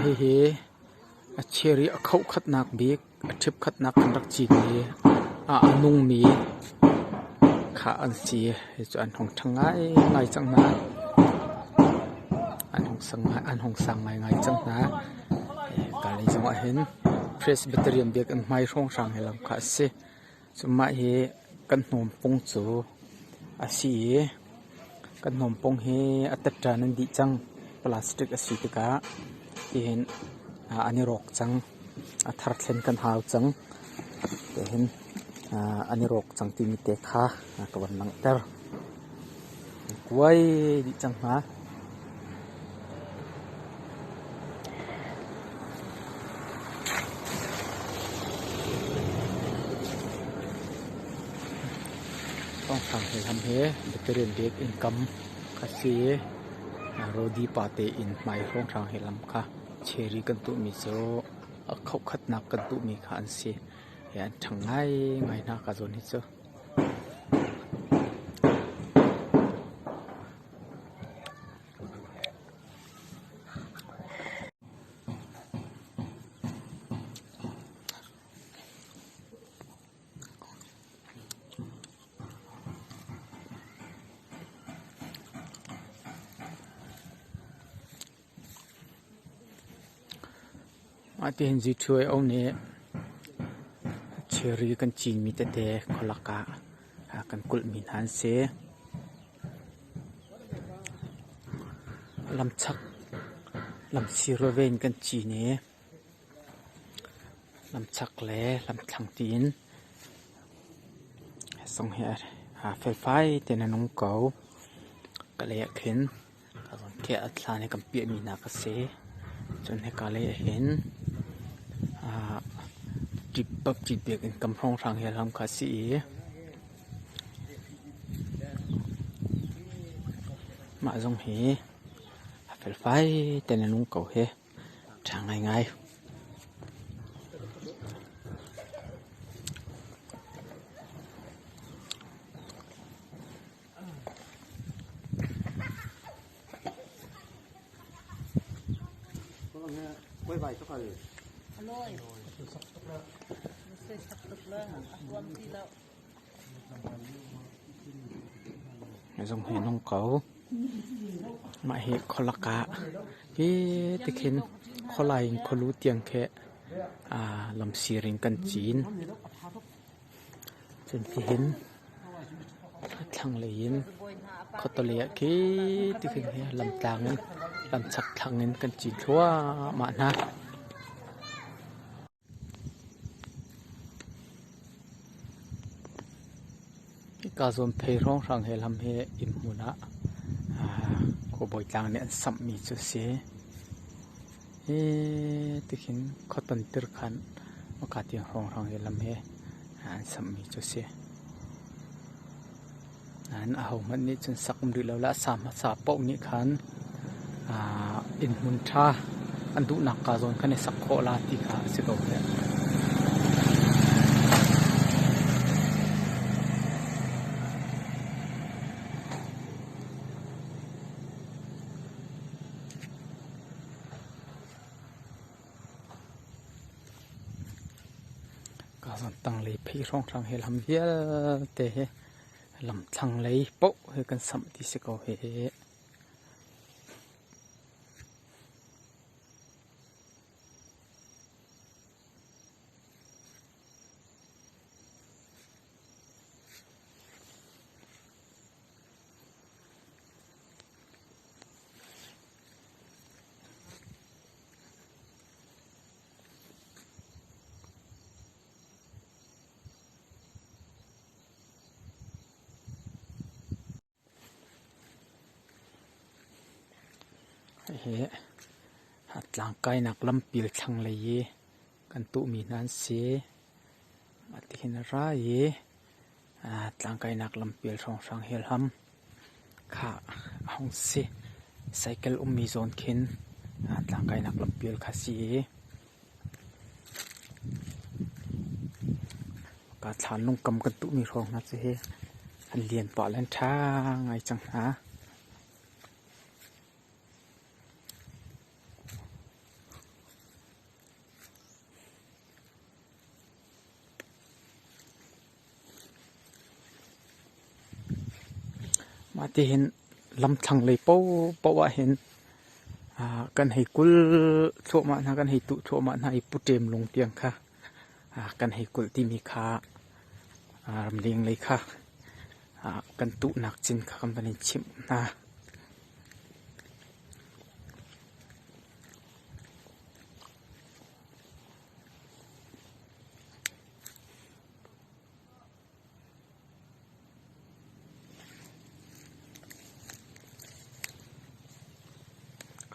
Hihi a cherry a khoh khatnak bik a ṭhip khatnak kan rak cinmi ah a nungmi kha an si. Hi cu an hung ṭhang ngaingai cang hna. An hung sang ngaingai cang hna. Ka lei zongah hin Presbyterian biakinn hmai hrawnghrang he lam kha a si. Cun mah hi kan hnawmpung cu a si i kan hnawmpung hi a tetṭan an dih cang. Plastic a si tikah tihin an i rawk cang. A thar thlen kan hau cang. Tihin an i rawk cang timi te kha ka van langhter. Kuai dih cang hna. Thawngthang he lam hi veteran bik inn-kam kha si i Rodi pa te inn hmai hrawnghrang he lam kha cherry kan tuhmi cu a khohkhatnak kan tuhmi kha an si. Hi an ṭhang ngaingai hna ka zawn hi cu. Mah tihin G2O nih cherry kan cinmi tete khualak ah kan kulhmi hna an si. Lamchak lamsir veve in kan cin i lamchak le lamthlang tiin song hi aa felfai tein a nung ko. Ka lei ah khin a thlan i kan piahmi hna ka si. Cun hika lei ah hin biakinn kam hrawnghrang hi lam kha a si i mah zong hi a felfai tein a nung ko hi. Ṭha ngaingai. Zung hi nung ko. Mah hi khualak ah hi tikhin khualai in khualu tiang khi lamsir in kan cin. Cun tihin thlanglei in khuatelei ah khi tikhin hi lamtlang in lamchak thlang in kan cin thluahmah hna. Hika zawn phei hrawnghrang he lam hi inn hmun ah khuabawi tlang nih an samhmi cu a si. Hi tikhin khuaton tir khan hmaka tiang hrawnghrang hi lam hi an samhmi cu a si. Nain ahohmanh nih cun sak um rih lo le a sa hmasa paoh nih khan inn hmun ṭha an duhnak ka zawn khan i sak khawh la ti kha a si ko hih. Ka zawn tanglei phei hrawnghrang hi lam vialte hi lamthlang lei paoh hi kan samh ti si ko hih. Hihi tlangkainak lampil thlanglei i kan tuhmi hna an si. Mah ti hin a ra i tlangkainak lampil hrawnghrang hi hlam kha a hung si. Cycle ummi zawn khin tlangkainak lampial kha si i ka thlan lungkam kan tuhmi hrawng hna cu hi an lian pah le an ṭha ngai cang hna. Mah tihin lamthlang lei paohpaoh ahhin kan hei kulh thluahmah hna, kan hei tuh thluahmah hna i puṭem lung tiang kha kan hei kulh timi kha ramleng lei kha kan tuhnak cin kha kan van in chimh hna.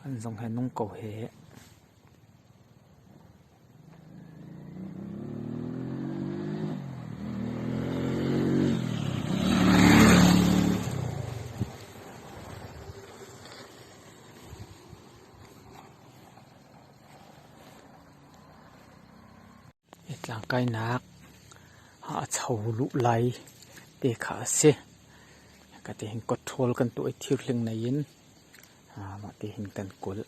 Kan zong he nung ko he. Tlangkainak a cho luh lai te kha a si. Hika te hin kawthawl kan tuah i thirhling nei in mah ti hin kan kulh.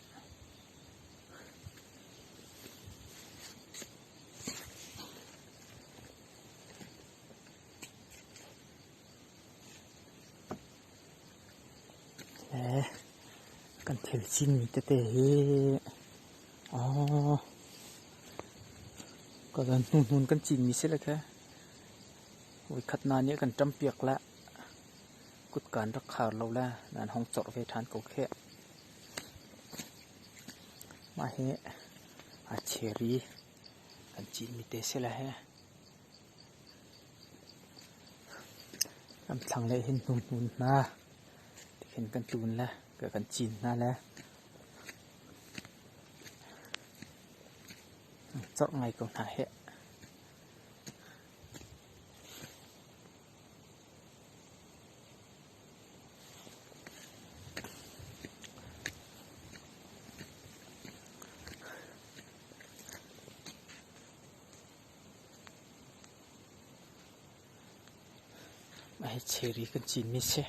Le kan thil cinmi tete hi ka zan hnuhnun kan cinmi si le khe voikhat na nih a kan ṭampiak le kutka an rak khar lo le nan hong corh ve ṭhan ko kheh. Mah hi a cherry kan cinmi te si le he. Lamthlang lei hin hnuhnun hna tikhin kan tlun le kan cin hna le corh ngai ko hna hih. Mah hi cherry kan cinmi si.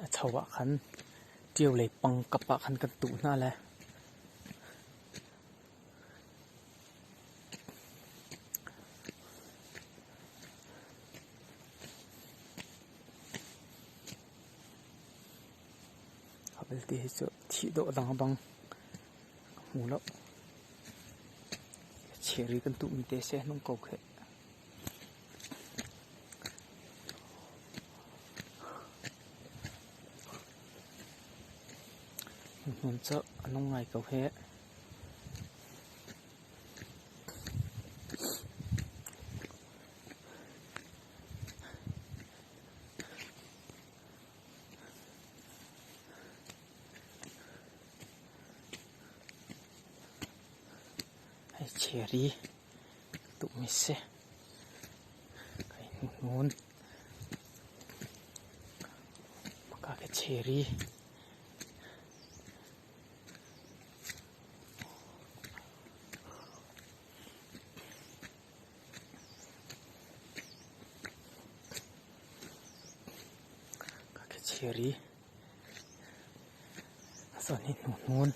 A cho ah khan ṭio lei pang kap ah khan kan tuh hna le a belte hi cu thih dawh dang bang ka hmu lo. Cherry kan tuhmi te si nung ko khi. Hmun cu a nung ngai ko hih. Hei cherry tuhmi si. Kai hnuhnun. Maka ka cherry. Ka cherry. Zawn hi hnuhnun.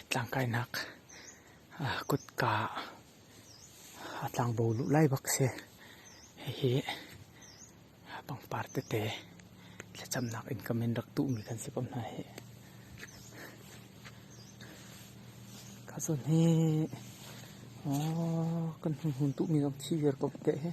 Tlangkainak kutka tlangbo luh lai bak si. Hihi Pangpar tete thlacamnak innka in rak tuhmi kan si ko hna hih. Kha zawn hi kan hmun tuhmi zong thi viar ko teh hi.